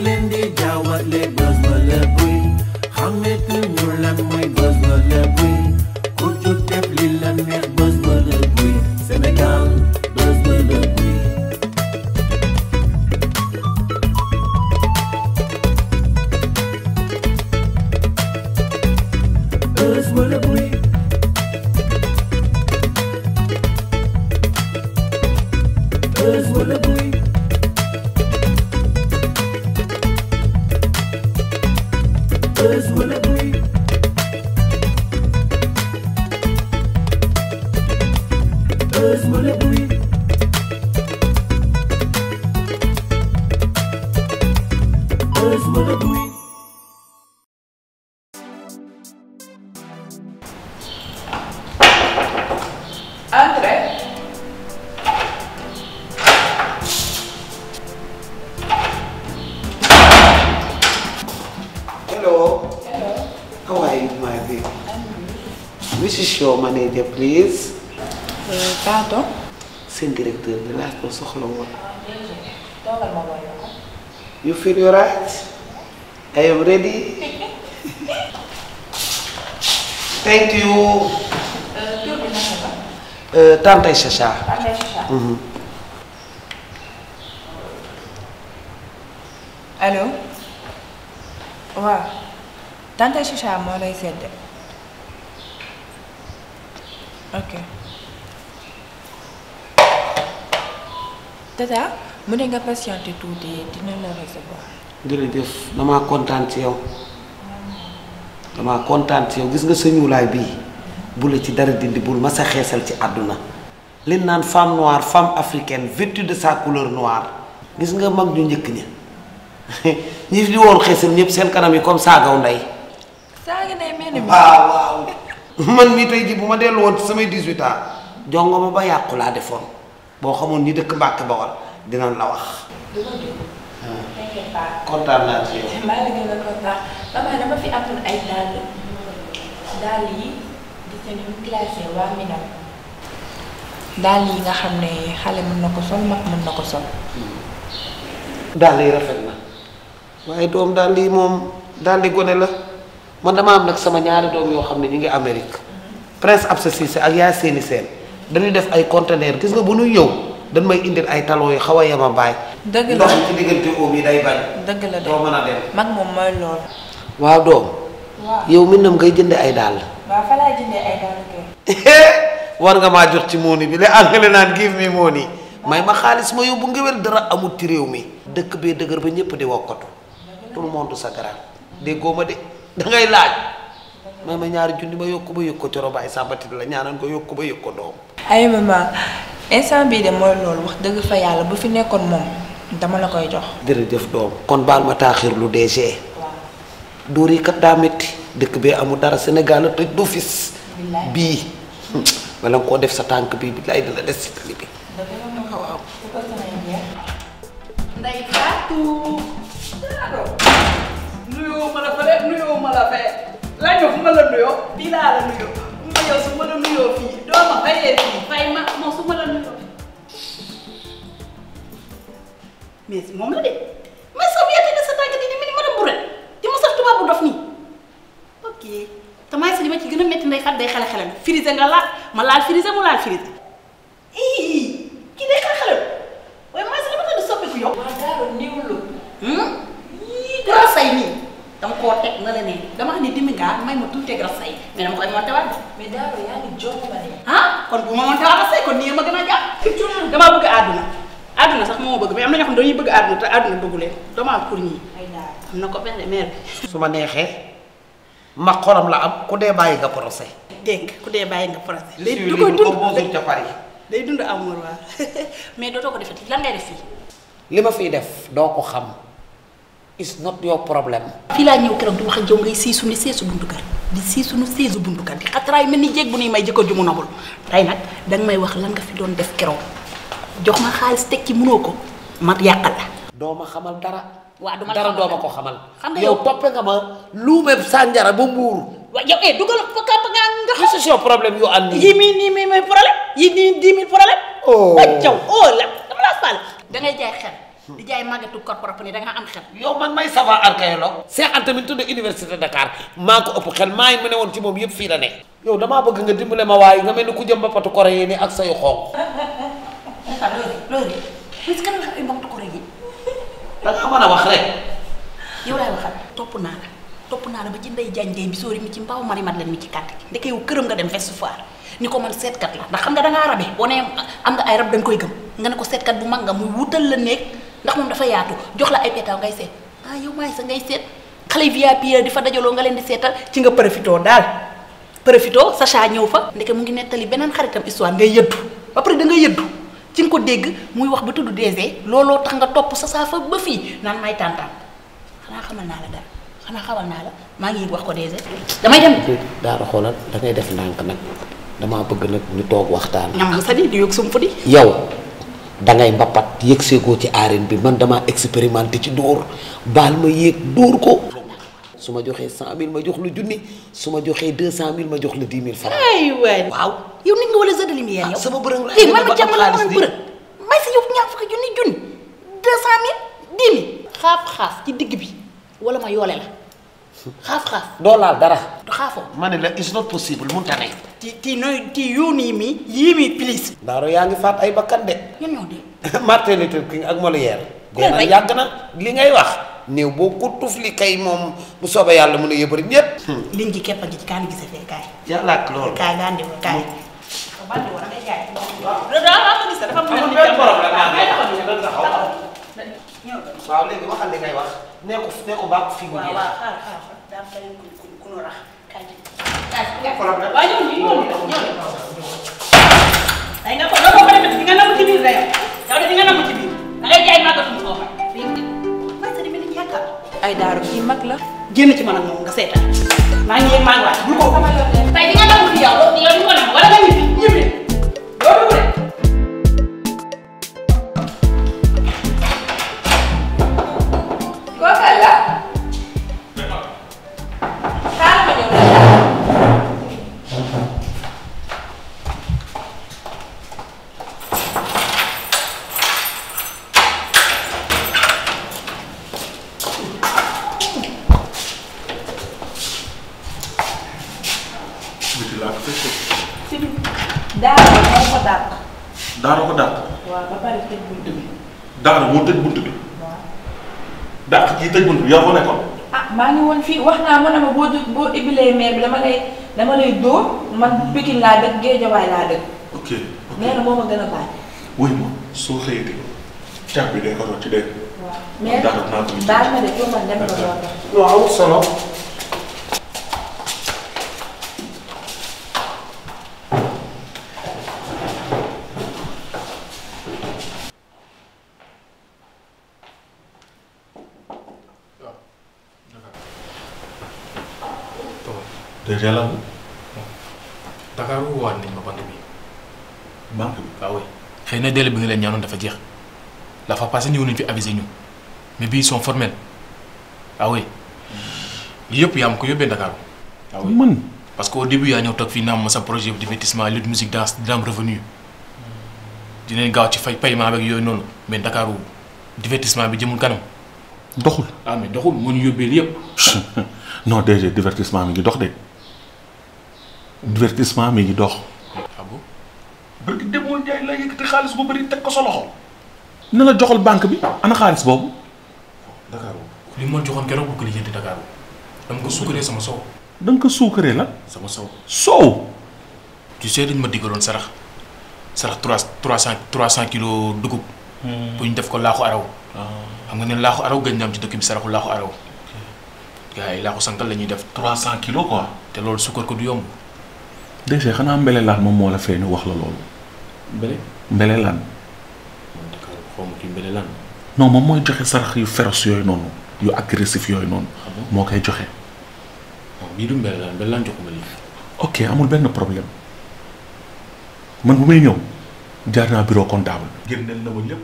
leen di jaawale buzz wala bruit xametuñu lan mooy buzz wala bruit ku jóg def li la neex buzz wala bruit Sénégal buzz wala bruit. Buzz wala bruit. Buzz wala bruit. Buzz wala bruit. Buzz wala bruit. Buzz wala bruit. André. Hello. How are you, my baby? Which is your manager, please? Pardon? Seen directeur bi laa ko soxla woon. Toogal ma woy ko. You feel your right? I am ready. Thank you. Tur bi naka la? Tante Chacha. Tante Chacha. Allo. waaw. Tante Chacha moo lay sedd. ok. Tata mu ne nga patienté tuuti dina la recevoir. jërëjëf damaa kontaan ci yow. damaa kontaan ci yow gis nga sa ñuulaay bii bu la ci dara dindi bul ma sa xeesal ci àdduna. li naan femme noire femme africaine vêtue de sa couleur noire gis nga mag ñu njëkk ña ñi di woon xeesal ñëpp seen kanam yi comme saagaw ndey. saaga ndey mel ni waaw waaw man mii tey ji bu ma dellu woon ci samay 18 ans jongo ma ba yàqu laa defoon boo xamoon ni dëkk Mbàkke Bawol dinañ la wax. t'inquiète pas. kontaan naa ci yow. maa ngi gën a kontaan papa dama fi amoon ay dàll yi gis nañu ñu classé waa Minam dàll yi nga xam ne xale mën na ko sol mag mën na ko sol. dàll yi rafet na waaye doom dàll yi moom dàll yi gone la man dama am nag sama ñaari doom yoo xam ne ñu ngi Amérique Prince Absa Cissé ak yaa seeni seen dañuy def ay conteneur gis nga bu ñuy ñëw dañ may indil ay talons yu xaw a yema baay. dëgg la ndox ci diggante oom yi day bañ. dëgg la doo mën a dem. mag moom mooy lool. waaw doom. waaw yow mi nam ngay jënde ay dàll. waaw fa laay jëndee ay dàll kay. war nga maa jox ci mooni bi li angale naan give me money may ma xaalis ma yóbbu ngewel dara amul ci réew mi dëkk bee dëgër ba ñëpp di wokkatu tout le monde sa garaan déggoo ma de dangay laaj may ma ñaari junni ma yokku ba yëg ko coro baay sàmbatit la ñaanan ko yokku ba yëg ko doom. ay maman instant bii de mooy loolu wax dëgg fa yàlla bu fi nekkoon moom dama la koy jox. jërëjëf doom kon baal ma taaxir lu DG. dóor yi kat daa métti dëkk bee amul dara Sénégal a tëj d'office bii wala nga koo def sa tànk bii bi lay dina des si tali bi. waaw. Ndey Fatou. nuyoo ma la fa de nuyoo ma la fee laajoo fu ma la nuyoo bii laa la nuyoo ma yow su ma la nuyoo fii doo ma fayee fii fay ma moom su ma la nuyoo mais moom la de mais sa wiyate de sa tànk di ni ma dem bu ren di ma saf tubaab bu dof nii ok tamay sa li ma ci gën a métti Ndey Fatou day xale xale frisé nga laal ma laal frisé mu laal frisé ii kii day xale xale waaye mooy sa li ma tax di soppiku yow. waaw daal niwlu. yii dara say nii dama koo teg na la ne dama xam ne dimi ngaa may ma tuuti dara say mais dama koy monté waat mais daal yaa ngi jox ma de. ah kon bu ma monté waat say kon nii ma gën a jàpp. damaa bëgg àdduna àdduna sax moo ma bëgg mais am na ñoo xam ne dañuy bëgg àdduna te àdduna bëggu leen dama pour ñii. ay daal am na ko benn mère bi. su ma neexee ma xolam la am ku dee bàyyi nga procès. dégg ku dee bàyyi nga procès. day du koy dund bonjour ca Paris. day dund amour waaw mais dootoo ko defati lan ngay def fii. li ma fiy def doo ko xam it's not your problem. fii laa ñëw keroog di wax ak yow ngay siisu ni seesu buntu kër di siisu ni seesu buntu kër di xatraay mel ni jéeg bu nuy may jëkkër ju mu nobul tey nag danga may wax lan nga fi doon def keroog jox ma xaalis teg ci mënoo ko ma yàqal la. doo ma xamal dara. waaw duma la dara xamal doo ma ko xamal. xam nga yow toppe nga ma luumeeb sànjara ba mbuur. waaw yow dugal fa kàpp nga This is your problem you and me. yi nii mooy problème yi nii 10 000 problème. oh ak jaw oh la dama laa faal. da ngay jaay xel di jaay màggetu corporate ni da nga am xel. yow man may savant archéologue. Cheikh Anta mi tudd université Dakar maa ko ëpp xel maa ngi mu ne woon ci moom yëpp fii la ne. yow damaa bëgg nga dimbale ma waaye nga mel ni ku jëm ba patu kore yi ni ak sayu xonq. loolu est-ce que nga ay mbokk ko rek yi. da nga mën a wax rek. yow laay waxal topp naa la ba ci ndey jànjee bi sóori mi ci mbaaw mari mat leen mi ci kàtt gi ndeke yow këram nga dem Ouest Foire ni ko man seetkat la ndax xam nga da ngaa rabe boo nee am nga ay rab da nga koy gëm nga ne ko seetkat bu mag nga muy wutal la néeg ndax moom dafa yaatu jox la ay pétaw ngay seet yow maay sa ngay seet xale VIP di fa dajaloo nga leen di seetal ci nga profitoo daal profitoo Sacha ñëw fa ndeke mu ngi nettali beneen xaritam histoire ngay yëddu ba pare da nga yëddu ci nga ko dégg muy wax ba tudd DG looloo tax nga topp Sacha fa ba fii naan may tàntaan xanaa xamal naa la dara xanaa xamal naa la maa ngi wax ko DG damay dem. daara xoolal da ngay def ndànk nag damaa bëgg nag ñu toog waxtaan. ñam sa di yóg sum fu di. yow dangay mbappat yëg seegoo ci arène bi man damaa expérimenté ci dóor baal ma yéeg dóor ko. su ma joxee 100000 ma jox lu junni su ma joxee 200000 ma jox la 10 000 francs. aywa waaw yow nit nga wala sa de lumière yow. sama bërëng la ay man ma jàmm la man bërëng may sa yow ñaar fukki junni 200000 10 000 xaaf ci digg bi wala ma yoole la xaaf. doo laal dara. du xaafoo. ma ne la it's not possible mënut a ne. ti yónni mi yii mi please. Daaro yaa ngi faat ay bakkan de. ñun ñoo de. Martin Luther King ak Molière. ku leen rey yàgg na li ngay wax. néew boo ko tufli kay moom bu soobee yàlla mën a yëbëri ñëpp. liñ ji képp a ji ci kaan gise fee kaay. yàlla ak loolu. kaay gandi ko kaay. bandi woon ngay jaay. waaw léegi waxal li ngay wax. nee ko baax fii mu jeex. daa fay ku nu rax kaay ji. waaye ñëw day nga ko doo ko defee di nga nangu ci biir yow de di nga nangu ci biir da ngay jaay màggatuñu koo xam. ay daaru kii mag la. génn ci man ak moom nga seetaan maa ngi maa ngi waat bul ko tey di nga nangu fi yow di ko nangu wala nga ñibbi loolu de. kooka la. xaaral ma ñëw la. Daara moo ko dàq. Daara ko dàq. waaw ba pare tëj buntu bi. Daara moo tëj buntu bi. waaw. dàq kii tëj buntu bi yow foo nekkoon. maa ngi woon fii wax naa mu ne ma boo ibilee meer bi dama lay dóor man Pikine laa dëkk Géejawaay laa dëkk. ok nee na moo ma gën a baal. wuy ma soo xëyee caabi bi day ko rocc ci dégg. waaw mais Daara naa ko baal ma de pour man dem nga doon. waaw amul solo. déjà la Dakar waat nañ ma banque bi. banque bi. waaw xëy na délai bi nga leen ñaanoon dafa jeex la fois passée ñëw nañ fi avisé ñu mais bii ils sont formels ah oui lii yëpp yaa ma ko yóbbee Dakar. ah oui man. parce que au début yaa ñëw toog fii naam ma sa projet divertissement lutte musique danse dina am revenu dinañ gaaw ci fay paiement beeg yooyu noonu mais Dakar divertissement bi jëmul kanam. doxul. ah mais doxul moo ñu yóbbee lii yëpp. non déjà divertissement mi ngi dox de divertissement mi ngi dox. ah bon. barki demoo Ndiaye la yëkkati xaalis bu bëri teg ko sa loxo. na la joxal banque bi ana xaalis boobu. Dakar. li ma joxoon keroog bu ko lijjanti Dakar dama ko sukkaree sama sow. da nga ko suukaree la. sama sow. soow. tu sais dañ ma diggaloon sarax 300 kilos dugub. pour ñu def ko laaxu araw. xam nga ne laaxu araw gëj na am ci dëkk bi saraxu laaxu araw. gars yi laaxu sankal la ñuy def. 300 kilos quoi. te loolu sukkar ko du yomb. déjà xanaa mbelelaan moom moo la fay ñu wax la loolu. mbelelaan. xaw ma kii mbele lan. non moom mooy joxe sarax yu féroce yooyu noonu yu agressif yooyu noonu. moo koy joxe. bon bii du mbele lan joxuma lii. ok amul benn problème man bu may ñëw jaar naa bureau comptable. génneel na ma lépp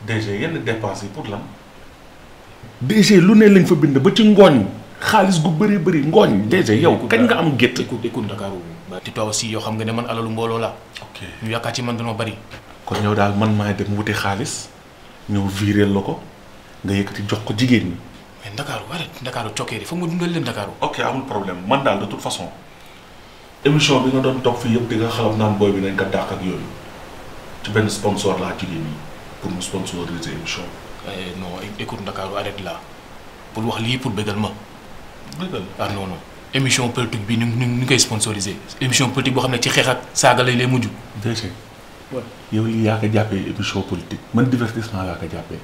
DG yenn dépenses yi pour lan. DG lu ne lañ fa bind ba ci ngooñ xaalis gu bëri bëri ngooñ. DG yow kañ nga am gétt. écoute Dakar te toi aussi yow xam nga ne man alalu mbooloo la. ok ñu yaakaar ci man dañoo bari. kon yow daal man maay dem wuti xaalis ñëw viréel la ko nga yëkkati jox ko jigéen ñi. mais Ndakaaru arrête Ndakaaru cokkee foog ma dundal leen Ndakaaru. ok amul problème man daal de toute façon émission bi nga doon toog fii yëpp di nga xalam naan booy bi nañ ko dàq ak yooyu ci benn sponsor laa jigéen ñi pour mu sponsoriser émission bi. non écoute Ndakaaru arrête là pour wax lii pour bëggal ma. bëggal ah non non émission politique bi ñu koy sponsoriser émission politique boo xam ne ci xeex ak saaga lay mujj. DG yow lii yaa ko jàppee émission politique man divertissement laa ko jàppee.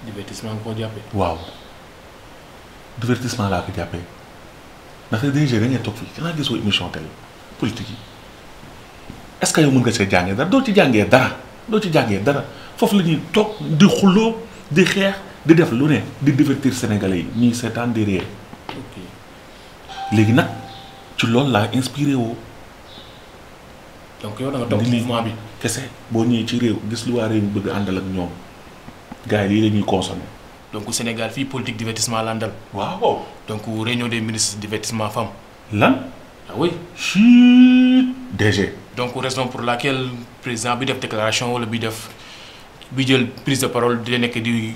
divertissement nga koo jàppee. waaw divertissement laa ko jàppee ndaxte DG da ngeen toog fii xanaa gisoo émission télé politique yi est-ce que yow mën nga see jàngee dara doo ci jàngee dara foofu la ñuy toog di xulloo di xeex di def lu ne di divertir sénégalais yi ñuy seetaan di réer. ok léegi nag ci loolu laa inspiré woo. donc yow da nga toog mouvement bi. kese boo ñëwee ci réew gis lu waa réew mi bëgg àndal ak ñoom gars yi lii la ñuy consommer. donc Sénégal fii politique divertissement la àndal. waaw. donc réunion des ministres divertissement femme. lan. ah oui. chut DG. donc raison pour laquelle président bi def déclaration wala bi jël prise de parole di nekk di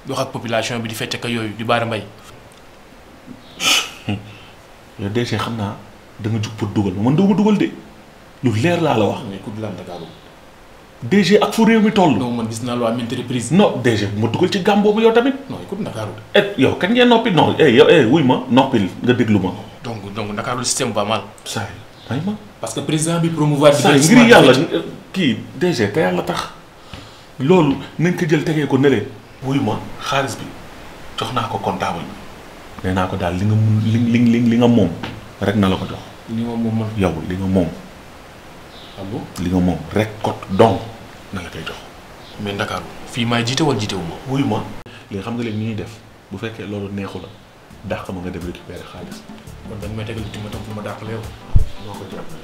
wax ak population bi di fecc ak yooyu di baara mbay. yow DG xam naa da nga jug pour dugal man doo ma dugal de lu leer laa la wax. mais ku la Ndakaaru. DG ak fu réew mi toll. non man gis naa loi entreprise. non DG bu ma dugal ci gàm boobu yow tamit. non écoute Ndakaaru. yow kañ ngeen noppi non yow wuy ma noppil nga déglu ma. donc Ndakaaru le système va mal. saa yi ma. parce que président bi promouvoir. saa yi ngir yàlla kii DG te yàlla tax loolu nañ ko jël tegee ko nële. wuy ma xaalis bi jox naa ko comptable bi. nee naa ko daal li nga mun li nga moom rek na la ko jox. li nga moom man. yow li nga moom. ah bon li nga moom rek kot donc na la koy jox. mais Ndakaaru fii maay jiite wala jiite wu ma. wuyu ma. li nga xam nga léegi ni ñuy def bu fekkee loolu neexu la dàq ma nga dem récupérer xaalis. kon dañ may tegal ma tam pour ma dàq la yow. noo ko jàppale.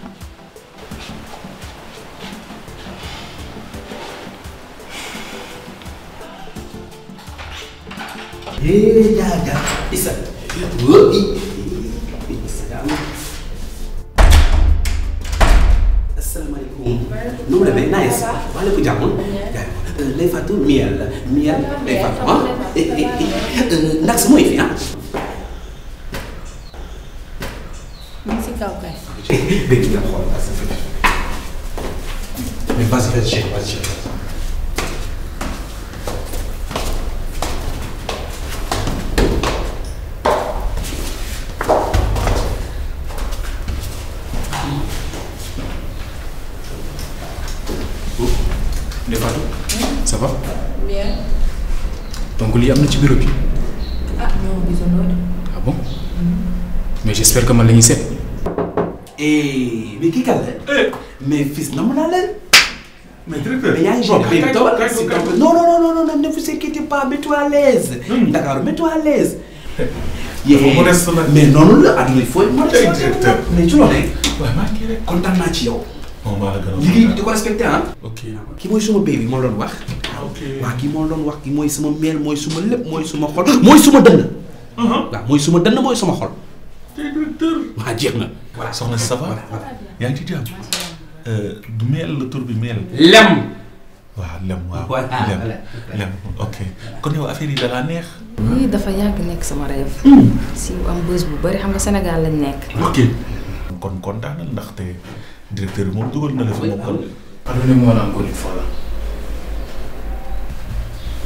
Jaja Issa. Woi. Assalamualaikum. Nu mu demee nice. Waaleykum jàmm. Ndeye Fatou miel Ndeye Fatou ah. Ndax si mooy fi ah. mu ngi si kaw kay. Dégg nga xool mais vas-y vas-y. Ndeye Fatou. ça va. bien. donc lii am na ci bureau bi. ah ñoo gisandoo de. ah bon. mais j'espère que man la ñuy seet. mais kii kan la. mais fils na mu naa leen. mais directeur. mais yaa ngi gêné non ne vous inquiétez pas mets-toi à l'aise. Dakar mets-toi à l'aise. mais noonu la àdduna il faut directeur mais ci loolu rek. waaw maa ngi rek. kontaan naa ci yow. moom maa la gën a. liggéey di ko respecté ah. ok. kii mooy suma baby moo doon wax. ok waaw kii moo doon wax kii mooy suma meel mooy suma lépp mooy suma xol mooy suma dënn. waaw mooy suma dënn mooy suma xol. directeur. waaw jeex na. voilà soxna si ça va. yaa ngi ci jàmm. du meel la tur bi meel. lem. waaw lem waaw. voilà lem ok kon yow affaire yi da laa neex. lii dafa yàgg nekk sama rêve. si am bés bu bari xam nga Sénégal lañ nekk. ok. kon kontaanal ndaxte directeur bi moom dugal na la fi moom kon. pardonnez-moi là encore une fois là.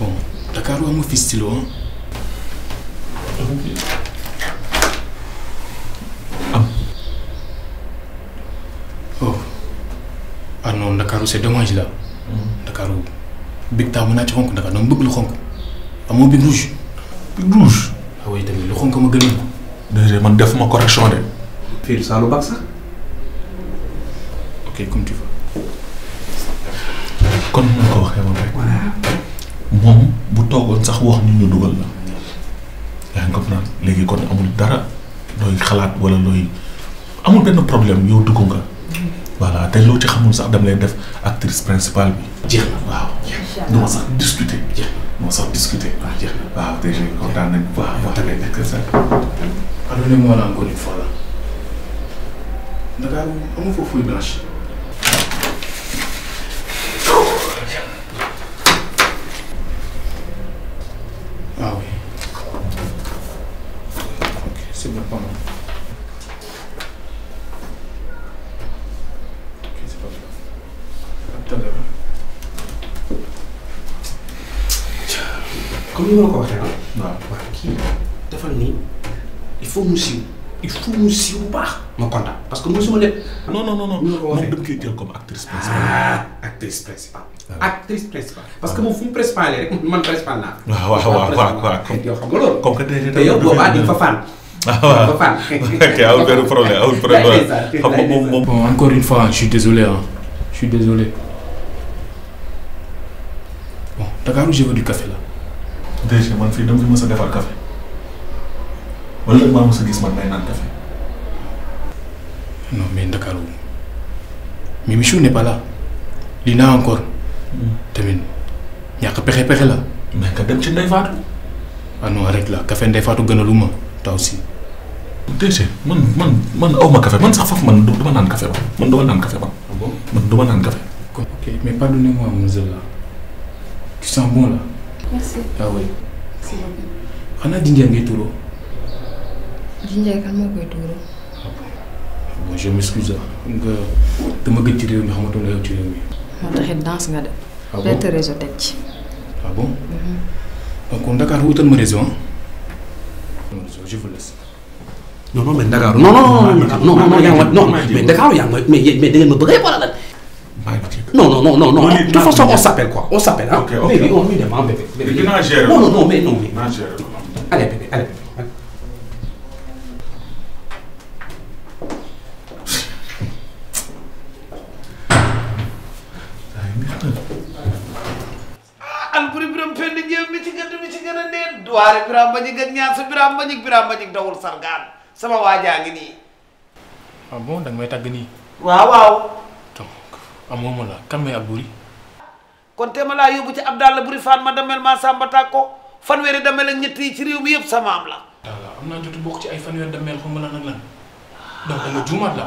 bon Dakar waa ma fi stylo am. oh ah non Ndakaaru c'est dommage là. Ndakaaru big taa mën naa ci xonk Ndakaar dama bëgg lu xonk amoo big rouge. big rouge. ah oui tamit lu xonk ma gën a. déjà man defuma correction de. fii du saalu baax sax. ok comme tu veux. kon ni ma ko waxee moom rek. moom bu toogoon sax wax ñu dugal la. yaa ngi comprendre léegi kon amul dara looy xalaat wala looy amul benn problème yow dugg nga. voilà te loo ci xamul sax dama lay def actrice principale bi. jeex na waaw. du ma sax discuter. jeex na du ma sax discuter. waaw jeex na waaw déjà kontaan nañ bu baax wax dëgg nekk sax. pardonnez-moi là encore une fois là. Ndakaaru amu foofu feuille blanche. comme ni ma la ko waxee waaw waaw kii defal nii il faut mu siiw bu baax ma kontaan parce que mooy suma lépp. non moom dañ koy jël comme actrice principale. actrice principale. parce que moom fu mu principale rek man principal naa. waaw yow xam nga loolu. comme que déjà te yow boobaa di fa fan. waaw fa fan. ok amul benn problème xam nga moom. Bon, encore une fois, je suis désolé. Je suis désolé. Bon, Dakar, je veux du café là. déjà man fii dama fi mës a defar café wala maa mës a gis man may naan café. Non, mais Dakar, mais Michou n'est pas là. Lina encore. Tamit ñàkk pexe la. mais nga dem ci Ndeye Fatou. Ah non, arrête là. Café Ndeye Fatou gënaluma toi aussi. déjà man aw ma café man sax foofu man duma naan café ba man duma naan café ba. Ah bon? man duma naan café. Ok, mais pardonnez-moi, mademoiselle là. Tu sens bon là? Merci. Ah oui. C'est bon. Xanaa jinjeer ngay tuuroo. Jinjeer kan moo koy tuuru. Bon, je m'excuse nga dama gëj ci réew mi xamatoo la yow ci réew mi. moo taxit danse nga de. Ah bon? Bett réseau teg ci. Ah bon? Donc Dakar wutal ma réseau. Je vous laisse. non mais Dakar non yaa ma non mais Dakar yaa ma mais da ngeen ma bëgg a wala lan. non de toute façon on s'appelle quoi on s'appelle ah. ok bébé on lui demande bébé. dinaa gérer non mais dinaa gérer allez bébé. Alboury Birame Penda Ndiémé mi ci gën a neen duwaare Birame Mbagnick ak ñaar sa Birame Mbagnick dawul sargaan sama waajaa ngi nii. Ah bon, danga may tàgg nii. waaw. Donc amoo ma la kan may Alboury. kon te ma laa yóbbu ci Abdallah Buri Fan ma damel ma Samba Takko fanweeri damel ak ñett yi ci réew mi yëpp sama am la. waaw am naa jotu bokk ci ay fanweeri damel xaw ma lan ak lan donc da nga juumaat la.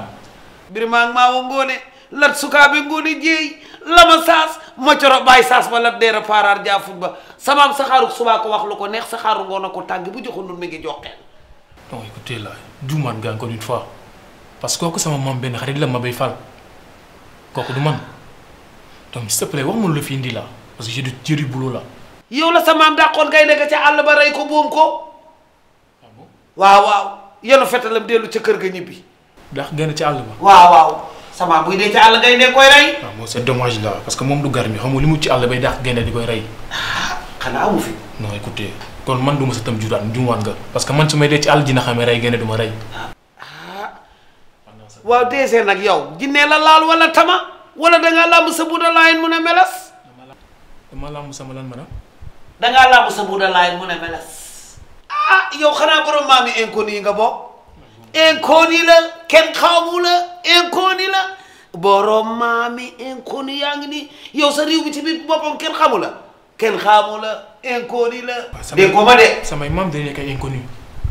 Birima ak Maawo Ngoone lat sukaabe Ngoone jéey lama saas ma coro bàyyi saas ba lat deera paaraar jaafut ba sama am saxaaru subaa ko wax lu ko neex saxaaru ngoon a ko tàgg bu joxu nun mi ngi joxeel. donc écoutez là juumaat nga encore une fois parce que kooku sama maam benn xarit la ma bay fal kooku du man. donc s'il te plaît wax ma lu la fi indi la parce que j'ai du boulot là. yow la sa maam dàqoon kay nekk ca àll ba rey ko boom ko. Ah bon? waaw yenu fetalam dellu ca kër ga ñibbi. ndax gën ci àll ba. waaw sa maam buy dee ca àll ngay ne koy rey. waaw moom c'est dommage là parce que moom du gar mi xam nga li mu ci àll bay dàq génne di koy rey. xanaa amu fi. non écoutez kon man du ma sa tam juumaan nga parce que man su may dee ci àll dina xamee rey génne du ma rey. waaw deesee nag yow jinne la laal wala tama. wala dangaa làmb sa buuda laayin mu ne meles. dama làmb sama lan ma dangaa làmb sa buuda laayin mu ne meles. yow xanaa borom maami inconnu yi nga bokk. inconnu la kenn xamu la inconnu la borom maami inconnu yaa ngi nii yow sa réew mi ci biir boppam kenn xamu la inconnu la. dégg ko ma de. samay maam dañuy nekk ay inconnu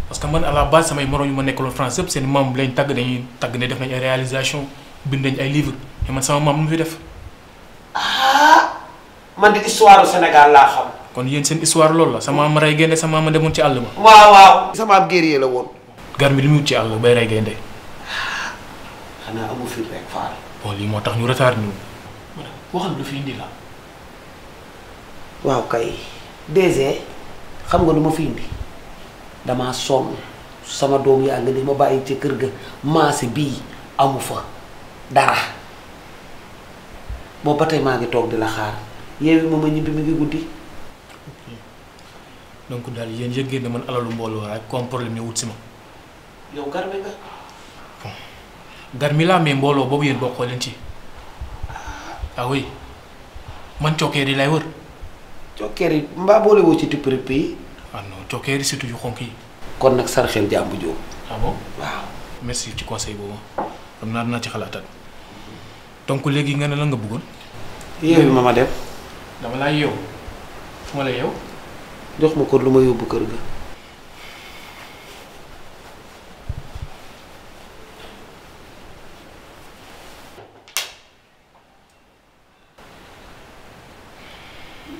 parce que man à la base samay morom yu ma nekkaloon France yëpp seen maam lañ tàgg dañuy tàgg ne def nañ ay réalisation bind nañ ay livres mais man sama maam lu mu fi def. man de histoire du Sénégal laa xam. kon yéen seen histoire loolu la sama maam rey gaynde sama maam demoon ci àll ba. waaw. sama am guerrier la woon. gar mi li mu wut ci àll bay rey gaynde. xanaa amu fi rek faal. bon lii moo tax ñu retard ñu. waxal lu fi indi la. waaw kay DG xam nga lu ma fi indi damaa sonn sama doom yaa ngi ni ma bàyyi ca kër ga maase bii amu fa dara boobu ba tey maa ngi toog di la xaar yeewi ma ñibbi mi ngi guddi. donc daal yéen yëg ngeen ne man alalu mbooloo waaye comme problème ñu wut si ma. yow garmi nga. bon garmi laa mais mbooloo boobu yéen bokkoo leen ci. ah oui man cokkeer yi lay wër. cokkeer yi mbaa boole woo ci tipp rëpp yi. ah non cokkeer yi surtout yu xonk yi. kon nag sarxel jàmbu jóob. ah bon waaw. merci ci conseil boobu xam naa dinaa ci xalaatat donc léegi nga ne la nga bëggoon. yeewi ma dem. dama laa yeew fu ma la yeew. jox ma ko lu ma yóbbu kër ga.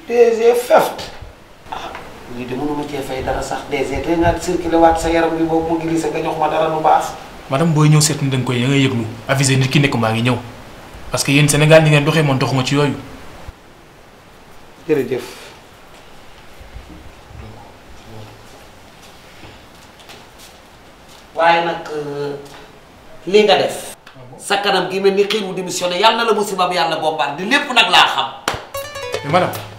DG feft lii de mënuma cee fay dara sax DG tey nga circulé waat sa yaram bi boobu mu glissé nga jox ma dara lu baax. madame booy ñëw seet ni da nga koy da ngay yëglu aviser nit ki nekk maa ngi ñëw parce que yéen Sénégal ni ngeen doxee man doxuma ci yooyu. jërëjëf. waaye nag li nga def sa kanam gi mel ni xiir wu démissionné yàlla na la musibam yàlla bombard di lépp nag laa xam. mais madame